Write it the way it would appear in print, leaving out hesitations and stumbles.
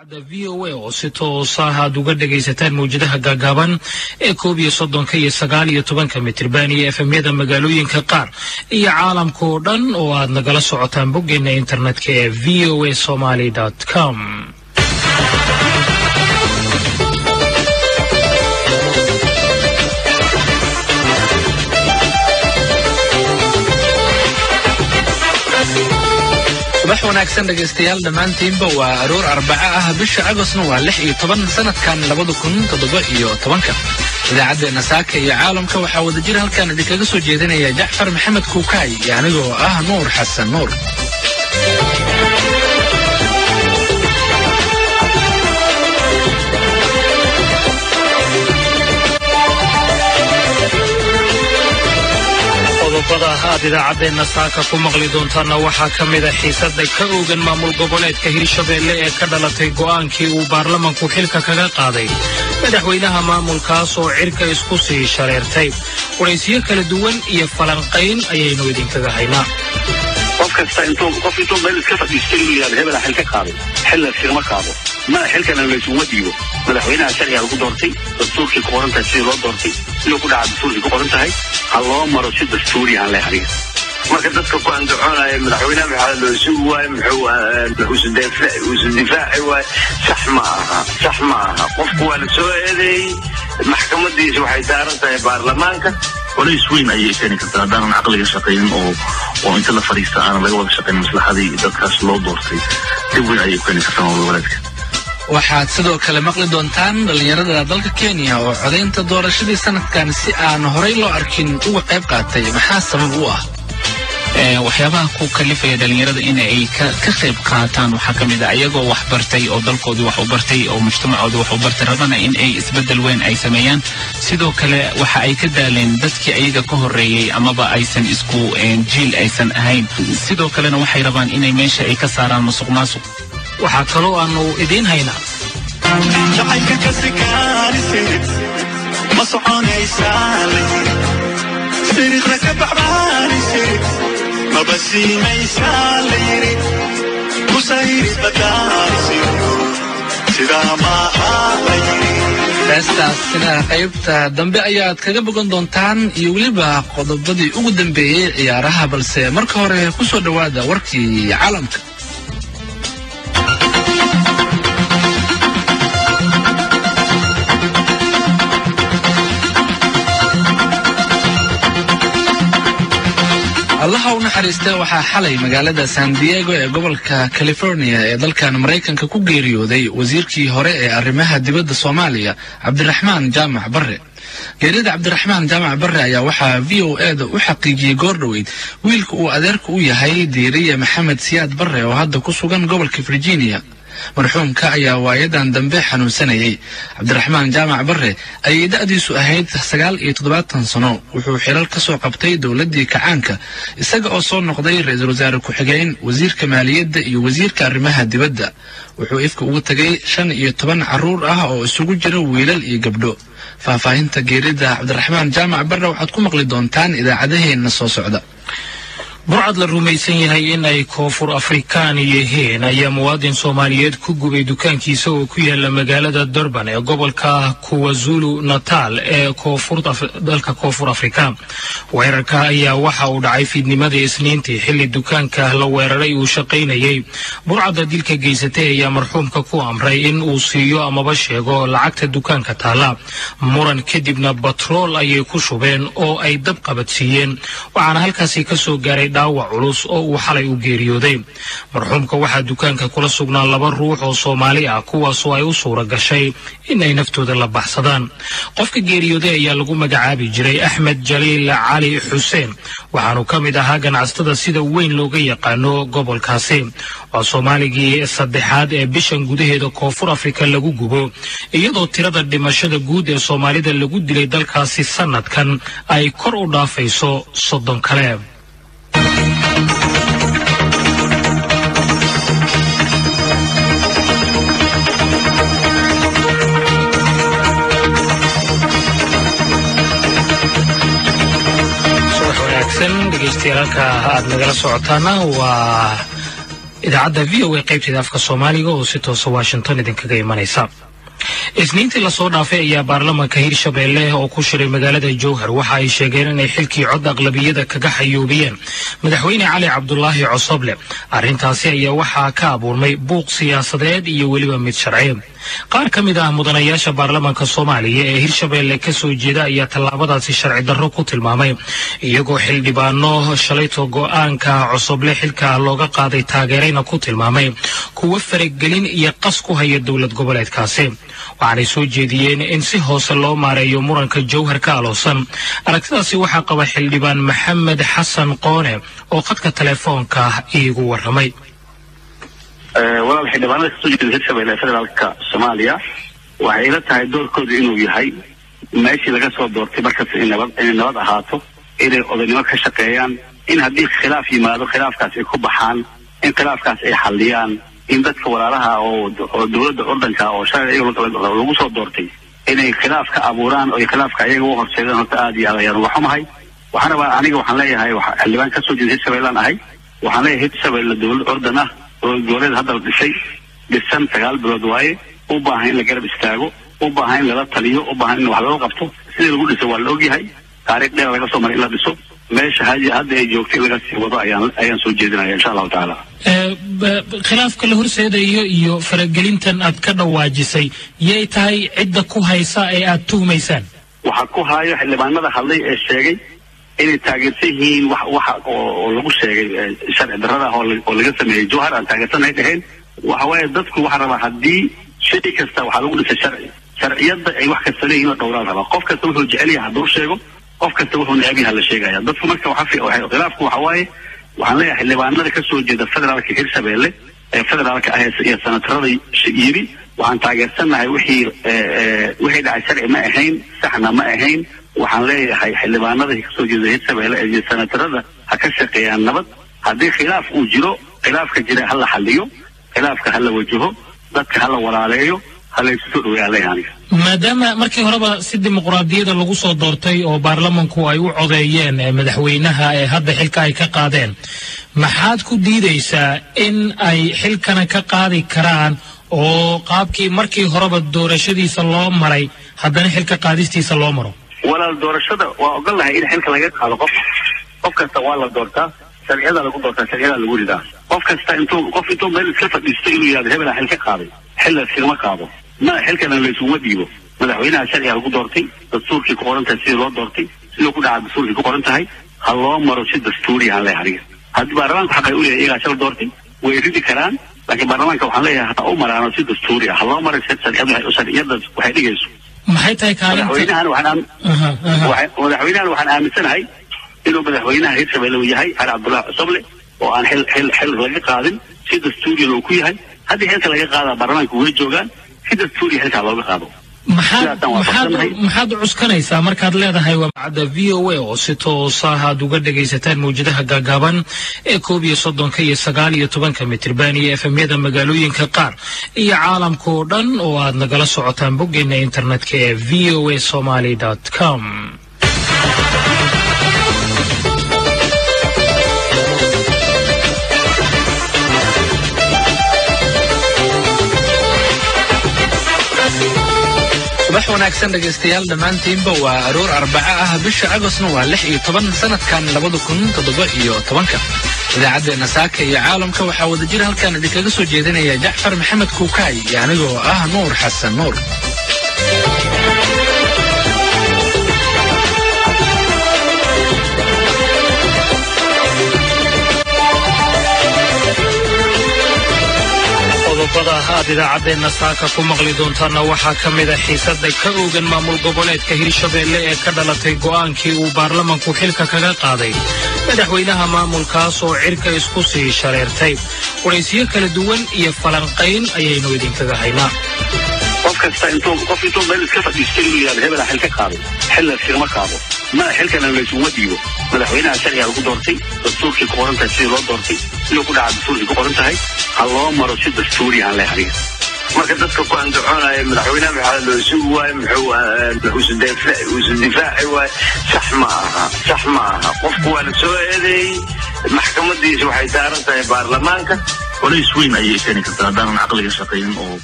Idaacadda VOA oo si toos ah aad uga dhagaysataan mawjadaha gaagaaban ee 31-ka iyo 19-ka mitirban iyo FM-yada magaalooyinka qaar iyo caalamka oo dhan oo aad nagala socotaan boggeena internetka ee voasomali.com. Subax wanaagsan, dhegaystayaal dhammaantiinba. Waa aroor Arbaco ah, bisha Agosna waa 16, sanadkan 2017-ka. Idaacaddeenna saaka iyo caalamka waxaa wadajir halkan idinkaga soo jeedinaya Jacfar Maxamed Kuukaay iyo anigoo ah Nuur Xasan Nuur. Qodobada aad idaacaddeenna saaka ku maqli doontaanna waxaa ka mid a xiisadda ka oogan maamul goboleedka Hirshabeelle ee ka dhalatay go'aankii uu baarlamanku xilka kaga qaaday madaxweynaha maamulkaas oo cirka isku sii shareertay. Waraysiyo kala duwan iyo falanqayn ayaynu idinkaga haynaa. Qof kasta intuu qof intuu meel iska fadhiistay inuu yidhahdo hebela xil ka qaaday, xil la iskagama qaado, mana xilkana laysuguma dhiibo. Madaxweynaha sharciga lagu doortay, dastuurkii ku qoran tahay sidii loo doortay inuu ku dhaca, dastuurkii ku qoran tahay ha loo maro si dastuuri aan leh aniga. Marka dadka ku andacoonaya madaxweynaha maxaa loo sugi waaye, muxuu isu difaaci waaye, sax ma aha, sax ma aha. Qofku waa la soo eedeeyey, maxkamadiisa waxay saaran tahay baarlamaanka. Culays weyn ayay keeni kartaa haddaanan caqliga shaqaynin oo inta la fadhiista aanan laga wada shaqayn maslaxadii dadkaas loo doortay. Dhib weyn ayay keeni kartaa maamul goboleedka. Waxaad sidoo kale maqli doontaan dhallinyarada dalka Kenya oo codaynta doorashadii sanadkan si aan horay loo arkin uga qayb qaatay. Maxaa sabab u ah? Waxyaabaha ku kalifaya dhalinyarada in ay ka qayb qaataan waxaa ka mid ah iyagoo wax bartay oo dalkoodii wax u bartay oo mujtamacoodii wax u bartay, rabana in ay isbeddel weyn ay sameeyaan. Sidoo kale waxa ay ka daaleen dadkii ayaga ka horreeyey amaba aysan isku jiil aysan ahayn. Sidoo kalena waxay rabaan inay meesha ay ka saaraan musuq maasuq. Waxaa kaloo aanu idiin haynaa. Jacaylka kasikaanisid ma soconaysaa layiri, siriqna ka baxbaanisid maba siimaysaa layiri, kusayri badaanisid sidaa maaha layiri. Heestaasina qaybta dambe ayaad kaga bogan doontaan iyo weliba qodobadii ugu dambeeyey ciyaaraha, balse marka hore ku soo dhowaada warkii caalamka. Allaha u naxariista, waxaa xalay magaalada San Diego ee gobolka California ee dalkan Maraykanka ku geeriyooday wasiirkii hore ee arrimaha dibadda Soomaaliya, Cabdiraxmaan Jaamac Barre. Geerida Cabdiraxmaan Jaamac Barre ayaa waxaa VOA-da u xaqiijiyey goor dhoweyd wiilka uu adeerka u yahay, Diiriye Maxamed Siyaad Barre, oo hadda ku sugan gobolka Virginia. Marxuumka ayaa waayadan dambe xanuunsanayay. Cabdiraxmaan Jaamac Barre ayay da'diisu ahayd 79 sano. Wuxuu xilal ka soo qabtay dowladdii kacaanka, isaga oo soo noqday ra-iisul wasaare ku-xigeen, wasiirka maaliyadda iyo wasiirka arrimaha dibadda. Wuxuu ifka ugu tegay 15 carruur ah oo isugu jira wiilal iyo gabdho. Faahfaahinta geerida Cabdiraxmaan Jaamac Barre waxaad ku maqli doontaan idaacadaheenna soo socda. Burcad la rumaysan yahay in ay Koonfur Afrikaan yihiin ayaa muwaadin Soomaaliyeed ku gubay dukaankiisa oo ku yaala magaalada Durban ee gobolka Kuwazulu Natal ee dalka Koonfur Afrika. Weerarka ayaa waxa uu dhacay fiidnimadii Isniintii, xilli dukaanka la weeraray uu shaqaynayey. Burcadda dilka geysatay ayaa marxuumka ku amray in uu siiyo amaba sheego lacagta dukaanka taala. Muran kadibna batrool ayay ku shubeen oo ay dab qabadsiiyeen, waxaana halkaasi ka soo gaaray dhaawac culus oo uu xalay u geeriyooday. Marxuumka waxaa dukaanka kula sugnaa laba ruux oo Soomaali ah, kuwaasoo ay u suura gashay in ay naftooda la baxsadaan. Qofka geeriyooday ayaa lagu magacaabi jiray Axmed Jaliil Cali Xuseen, waxaanu ka mid ahaa ganacsatada sida weyn looga yaqaano gobolkaasi. Waa Soomaaligii saddexaad ee bishan gudaheeda Koonfur Afrika lagu gubo, iyadoo tirada dhimashada guud ee Soomaalida lagu dilay dalkaasi sanadkan ay kor u dhaafayso 30 kale. Subax wanaagsan, dhegeystayaal. Halka aad nagala socotaana waa Idaacadda VOA qaybteeda afka Soomaaliga oo si toosa Washington idinkaga imanaysa. Isniintii lasoo dhaafay ayaa baarlamanka Hirshabeelle oo ku shiray magaalada Jowhar waxa ay sheegeen inay xilkii cod aqlabiyada kaga xayuubiyeen madaxweyne Cali Cabdulaahi Cosoble. Arrintaasi ayaa waxaa ka abuurmay buuq siyaasadeed iyo weliba mid sharci. Qaar ka mid ah mudanayaasha baarlamanka Soomaaliya ee Hirshabeelle ka soo jeeda ayaa tallaabadaasi sharci darro ku tilmaamay, iyagoo xildhibaano shalayto go'aanka Cosoble xilka looga qaaday taageerayna ku tilmaamay kuwo faragelin iyo qas ku haya dowlad goboleedkaasi. Waxaanay soo jeediyeen in si hoose loo maareeyo muranka Jowhar ka aloosan. Aragtidaasi waxaa qaba xildhibaan Maxamed Xasan Qoone oo khadka telefoonka iigu warramay. Walaal, xildhibaanada kasoo jeeda Hirshabelle ee federaalka Soomaaliya waxay ila tahay doorkooda inuu yahay meeshii laga soo doortay markasta in nabad, inay nabad ahaato, inay odaynimo ka shaqeeyaan, in haddii khilaaf yimaado khilaafkaas ay ku baxaan, in khilaafkaas ay xalliyaan, in dadka walaalaha oo dowladda curdanka oo shalay iyaga lagu soo doortay inay khilaaf ka abuuraan oo ay khilaafka iyaga u horseedaan, horta aad iyo aad ayaan uga xumahay. Waxaan rabaa aniga, waxaan leeyahay xildhibaan kasoo jeeda Hirshabeellaan ahay. Waxaan leeyahay Hirshabelle dowlad curdan ah, dowlad goboleed hadda la dhisay, dhisan 9 bilood waaye, u baahan in la garab istaago, u baahan in lala taliyo, u baahan in wax lala qabto. Sidii lagu dhisay waa la ogyahay, taariikh dheer laga soo maray in la dhiso. Meesha hadda ay joogtay in laga sii wado ayaan soo jeedinaya, insha Allahu tacaala. Khilaafka la horseedayo iyo faragelintan aad ka dhawaajisay, yay tahay cidda ku haysa ee aad tuhmaysaan? Waxaa ku haayo xildhibaanada hadlay ee sheegay inay taageersan yihiin wax waxa oo lagu sheegay sharci darrada oo laga sameeyey Jowhar aan taageersanahay dheheen. Waxa waaye dadku waxaa rabaa haddii shay kasta waxaa lagu dhisay sharci, sharciyadda ay wax kasta leeyihin la dhowraa rabaa. Qof kasta wuxuu jecel yahay hadduu sheego, qof kasta wuxuu neceb yahay la sheegaya. Dadku marka khilaafku waxa waaye, waxaan leeyahay xildhibaanada ka soo jeeda federaalka Hirshabelle ee federaalka ah iyo senatarada yiri waxaan taageersannahay wixii dhacay sharci ma ahayn, saxna ma ahayn. Waxaan leeyahay xildhibaanada kasoo jeeda Hirshabelle iyo senatarada ha ka shaqeeyaan nabad. Haddii khilaaf uu jiro, khilaafka jira ha la xaliyo, khilaafka ha la wajaho, dadka ha la walaaleeyo, ha la isu soo dhaweeya leeyahay aniga. Maadaama markii horeba si dimuqraadiyada lagu soo doortay oo baarlamanku ay u codeeyeen madaxweynaha ee hadda xilka ay ka qaadeen, maxaad ku diidaysaa in ay xilkana ka qaadi karaan oo qaabkii markii horeba doorashadiisa loo maray haddana xilka qaadistiisa loo maro? Walaal, doorashada waa ogol lahay in xilka laga qaado qof. Qof kasta waa la doortaa, sharciyada lagu doortaa, sharciyada lagu ridaa. Qof kasta intuu qof intuu meel iska fadhiisto inuu yidhahdo hebelaa xil ka qaaday, xil la iskagama qaado, mana xilkana laysuguma dhiibo. Madaxweynaha sharciga lagu doortay, dastuurkii ku qoran tahay sidii loo doortay, siduu ku dhaca dastuurkii ku qoran tahay, ha loo maro si dastuuri aan leeyahay aniga. Haddii baarlamaanku xaqay u leeyahay, iyagaa shal doortay, way ridi karaan, laakiin baarlamaanka waxaan leeyahay ha u maraano si dastuuri ah, ha loo maro sharciyada waxay dhigayso. Maxay tahay kaalinta Madaxweynahan waxaan aaminsanahay inuu madaxweynaha Hirshabelle uu yahay Cali Cabdullahi Cosoble oo aan xil laga qaadin, si dastuuriyan uu ku yahay. Haddii xilka laga qaadaa, baarlamaanku way joogaan, si dastuuriya xilkaa looga qaado. Maxaad cuskanaysaa markaad leedahay waa cadda VOA oo si toosa aad uga dhagaysataan mawjadaha gaagaaban ee 31-ka iyo 19-ka mitirban iyo FM-yada magaalooyinka qaar iyo caalamka oo dhan oo aad nagala socotaan boggeena internetka ee voasomali.com. Subax wanaagsan dhegaystayaal dhammaantiinba. Waa aroor Arbaco ah, bisha Agosna waa 16, sanadkan 2017-ka. Idaacaddeenna saaka iyo caalamka waxaa wadajir halkan idinkaga soo jeedinaya Jacfar Maxamed Kuukaay iyo anigoo ah Nuur Xasan Nuur. Qodobada aad idaacaddeenna saaka ku maqli doontaanna waxaa ka mid a xiisadda ka oogan maamul goboleedka Hirshabeelle ee ka dhalatay go'aankii uu baarlamanku xilka kaga qaaday madaxweynaha maamulkaas oo cirka isku sii shareertay. Waraysiyo kala duwan iyo falanqayn ayaynu idinkaga haynaa. Qof kasta intuu qof intuu meel iska fadhiisto inuu yidhahdo hebelaa xil ka qaaday, xil la iskagama qaado, mana xilkana laysuguma dhiibo. Madaxweynaha sharciga lagu doortay, dastuurkii ku qoran tahay sidii loo doortay, siduu ku dhaca dastuurkii ku qoran tahay, ha loo maro si dastuuri aan leeyahay aniga. Marka dadka ku andacoonaya madaxweynaha maxaa loo sugi waaye, muxuu isu difaaci waaye, sax ma aha, sax ma aha. Qofku waa la soo eedeeyey, maxkamadiisa waxay saaran tahay baarlamaanka. Culays weyn ayay keeni kartaa haddaanan caqliga shaqaynin oo